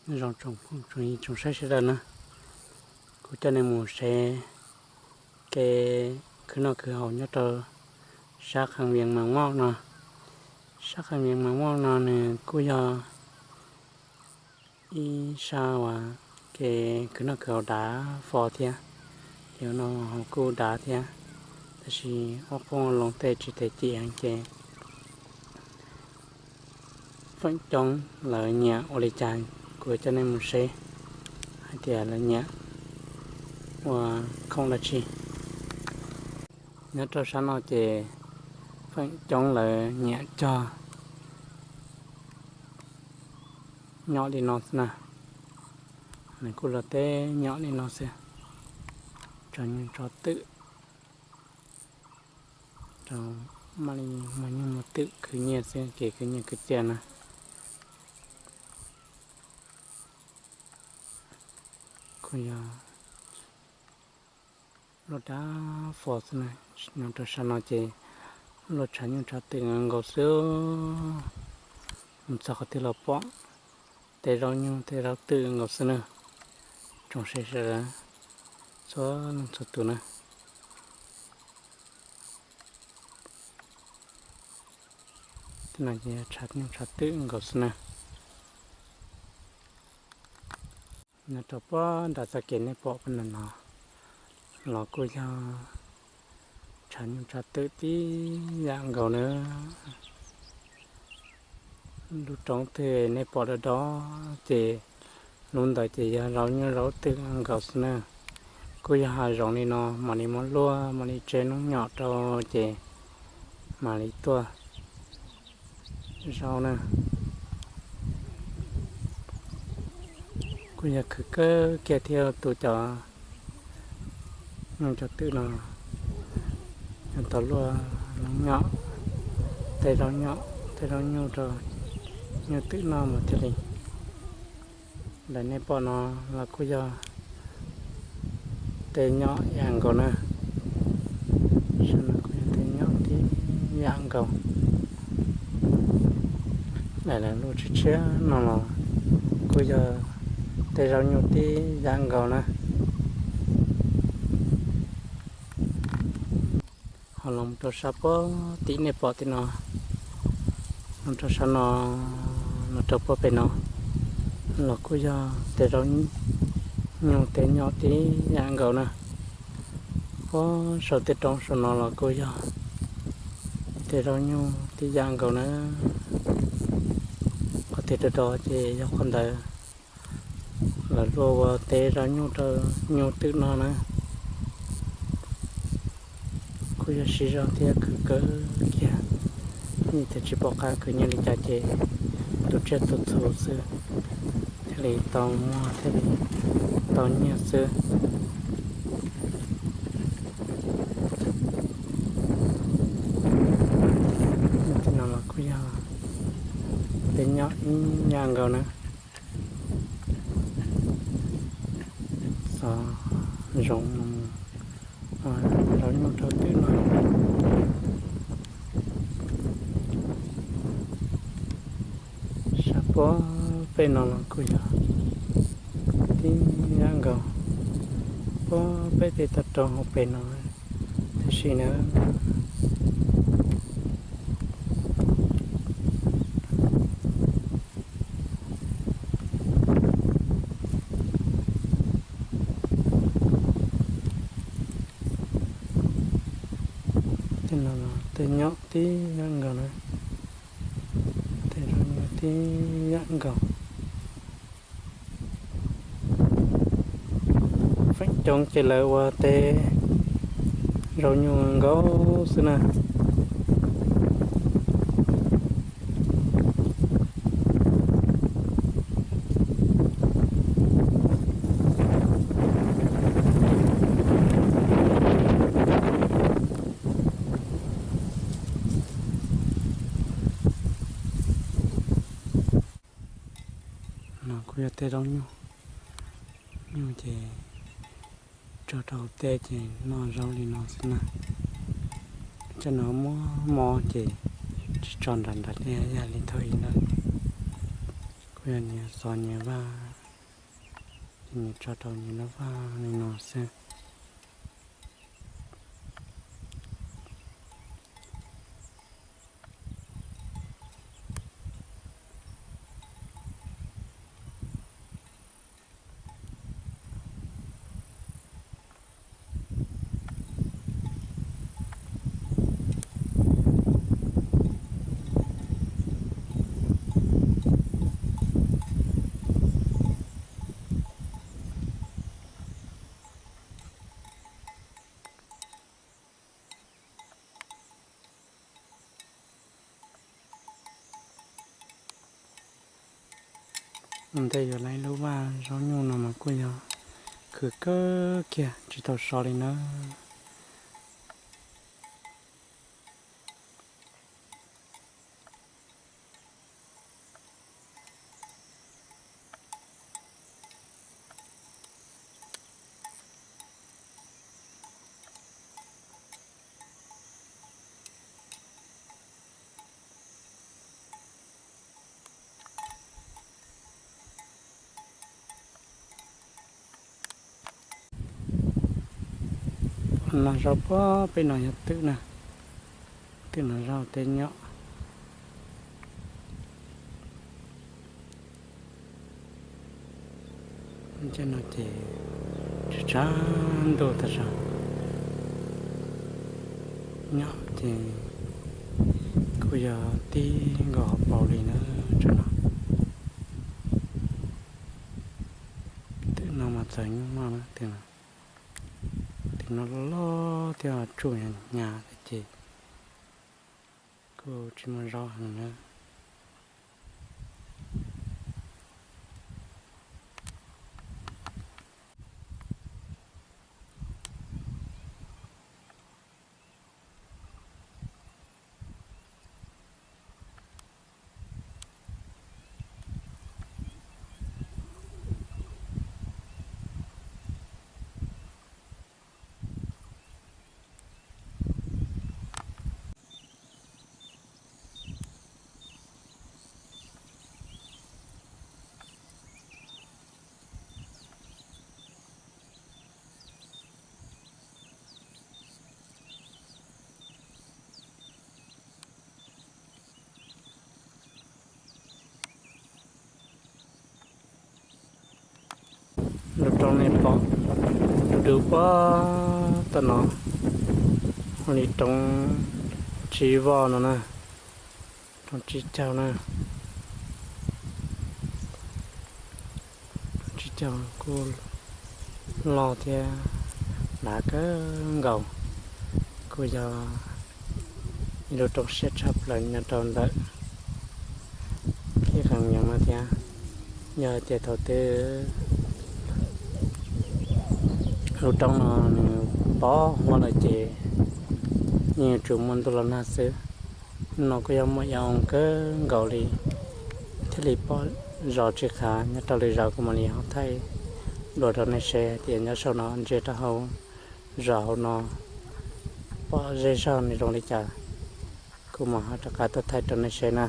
Nyob zoo tsoom phooj tsoom ywg tsoom saib sawv daws na, kuv coj nej mus saib kev khwv noj khwv haus nyob rau sab Kham Vias Mas Moj no. Sab Kham Vias Mas Moj no nws kuj yog ib sab uas kev khwv noj khwv haus dav fo thiab. Ces no ho kuj dav thiab, tab sis ob qub loo tej tsis tes cim ces feem coob lawv nyiam ua li cas, kuv coj nej mus saib hais tias lawv nyiam ua khoom dab tsi. Nyob rau sab no ces feem coob lawv nyiam cog nyom li no xwb na. Nws kuj los teb nyom li no xwb, tso nyuj tso twm, maj li muag nyuj muag twm khwv nyiaj xwb, kev khwv nyiaj khwv txiaj na. Kuj yog luaj dab fo xwb na. Nyob rau sab no ces luaj tshav nyuj tshav twm nkaus xwb. Mus txog qhov twg los pom tej zaub nyuj tej zaub twm nkaus xwb na. Tsoom saib sawv daws txhua leej txhua tus na. Tej no ces tshav nyuj tshav twm nkaus xwb na. Nyob rau puag nram txoj kev nej pom puag nram no los kuj yog tshav nyuj tshav twm tib yam nkaus na. Lub roob twg nej pom do do ces lub ntawd ces yog zaub nyuj zaub twm nkaus xwb na. Kuj yog hav zoov li no mam li muab luaj mam li tseb noob nyom rau ces mam li tuaj zaub na. Kuj yog khwv kawg kiag thiab tu cov nyuj cov twm no, yog tau luaj noob nyom, tej zaub nyom tej zaub nyuj rau nyuj twm noj mus thiaj li. Ntawm nej pom no los kuj yog tej nyom yam nkaus na. Sab no kuj yog tej nyom tib yam nkaus. Daim lawv luaj tshiab tshiab no los kuj yog tej zaub nyuj tib yam nkaus na. Ho los rau sab puag tim nej pom tim no, los rau sab no, los rau puag pem no los kuj yog tej zaub nyuj tej nyom tib yam nkaus na. Puag saum tej roob saum no los kuj yog tej zaub nyuj tib yam nkaus na. Qhov twg do do ces yog qhov ntawd lawv luaj ua tej zaub nyuj rau nyuj twm noj na. Kuj yog siv zog thiab khwv kawg kiag, yeej tias tsis pom qab khwv nyiaj li cas ces tu tsiaj tu txhu xwb thiaj li tau muag thiaj li tau nyiaj xwb. Tej no los kuj yog tej nyom ib yam nkaus na. Xov zoov mus ua zaub nyuj rau twm noj. Sab puag pem no los kuj yog tib yam nkaus, puag pem tej toj roob hauv pes no tib si na. Tej no los tej nyom tib yam nkaus na, tej zaub nyuj tib yam nkaus. Feem coob ces lawv ua tej zaub nyuj nkaus xwb na. No kuj yog tej zaub nyuj, nyuj ces tso rau tej ces noj zaub li no xwb na. Cov no muaj mob ces tsis tso nram nram li, yam li thaum ub ntawd. Kuj yog nyias xov nyias vaj, ces nyias tso rau nyias lub vaj li no xwb. Ua ntej yuav laib lub vaj zaub nyuj no mas kuj yog khwv kawg kiag tsis tau so li na. Noj zaub puag pem no yog twm na, twm noj zaub tej nyob. Ces no ces tshav tshav ntuj tag zog, nyob ces kuj yog tib nkaus hauv paus li na. Tsob no, twm no mas txawm nyuj noj na, twm no, twm no loj loj thiab tsuj hnyav hnyav thiab ces kuj tsis muaj zaub heev na. Lub roob nej pom du du puag tom no, ua li roob tsib voj no na, roob tsib caug na. Roob tsib caug kuj loj thiab dav kawg nkaus, kuj yog ib lub roob siab tshaj plaws nyob rau ntawm Phij Qee Yoov no thiab. Yog hais tias thaum twg lub roob no nws poob huab lawm ces yeej yuav tsum muaj ntuj los nag xwb. Hnub no kuj yog muaj ib oo kawg nkaus li thiaj li pom zos Tsis Qhav nyob rau lwm zaus kuv mam li ho thaij dua rau nej saib tias nyob saum no ntsia rau hauv zos hauv no pom zej zog nws zoo li cas, kuv mam ho rov qab tuaj thaij rau nej saib na.